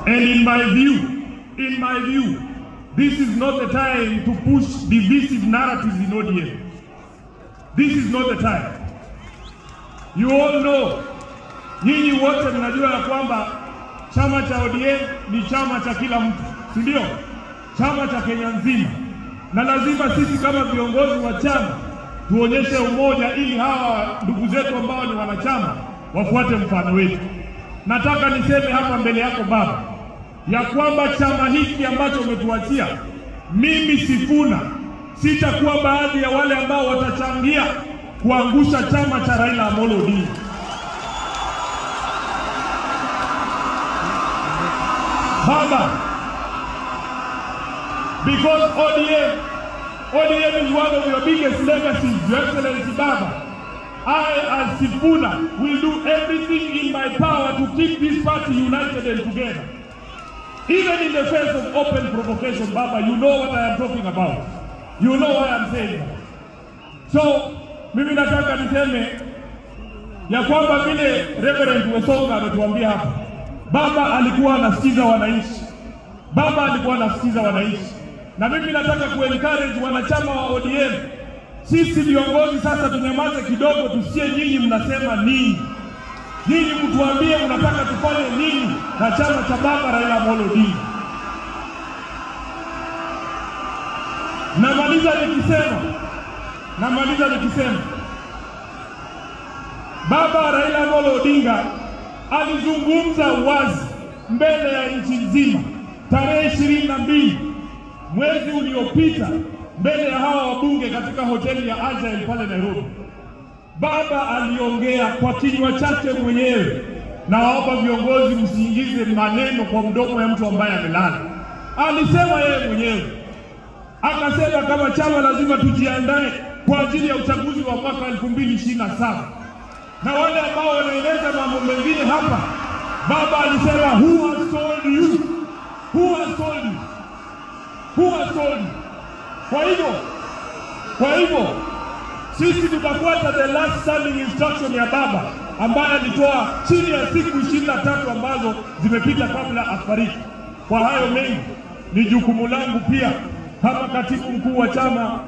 And in my view, this is not the time to push divisive narratives in ODM. This is not the time. You all know, nyinyi wote mnajua ya kwamba chama cha ODM ni chama cha kila mtu, si ndio? Chama cha Kenya nzima, na lazima sisi kama viongozi wa chama tuonyeshe umoja, ili hawa ndugu zetu ambao ni wanachama wafuate mfano wetu. Nataka niseme hapa mbele yako baba, ya kwamba chama hiki ambacho umetuachia, mimi Sifuna sitakuwa baadhi ya wale ambao watachangia kuangusha chama cha Raila Amolo Odinga. Baba, because ODM is one of your biggest legacies, Your Excellency Baba. I, as Sifuna, will do everything in my power to keep this party united and together. Even in the face of open provocation, Baba, you know what I am talking about. You know why I'm saying that. So, mimi nataka niseme ya kwamba vile Reverend Wesonga ametuambia hapa, Baba alikuwa anasikiza wananchi. Baba alikuwa anasikiza wananchi, na mimi nataka kuencourage wanachama wa ODM, sisi viongozi sasa tunyamaze kidogo, tusikie nyinyi mnasema nini. Nyinyi mtuambie mnataka tufanye nini na chama cha Baba Raila Amolo Odinga. Namaliza nikisema Baba Raila Amolo Odinga alizungumza wazi mbele ya nchi nzima tarehe 22 mwezi uliopita mbele ya hawa wabunge katika hoteli ya Agile pale Nairobi. Baba aliongea kwa kinywa chake mwenyewe. Nawaomba viongozi msiingize maneno kwa mdomo ya mtu ambaye amelala. Alisema yeye mwenyewe, akasema kama chama lazima tujiandae kwa ajili ya uchaguzi wa mwaka 2027 na wale ambao wanaeleza mambo mengine hapa, baba alisema who has told you? Who has told you? Who has told you? Kwa hivyo sisi tutafuata the last standing instruction ya baba ambaye alitoa chini ya siku 23 ambazo zimepita kabla afariki. Kwa hayo mengi, ni jukumu langu pia kama katibu mkuu wa chama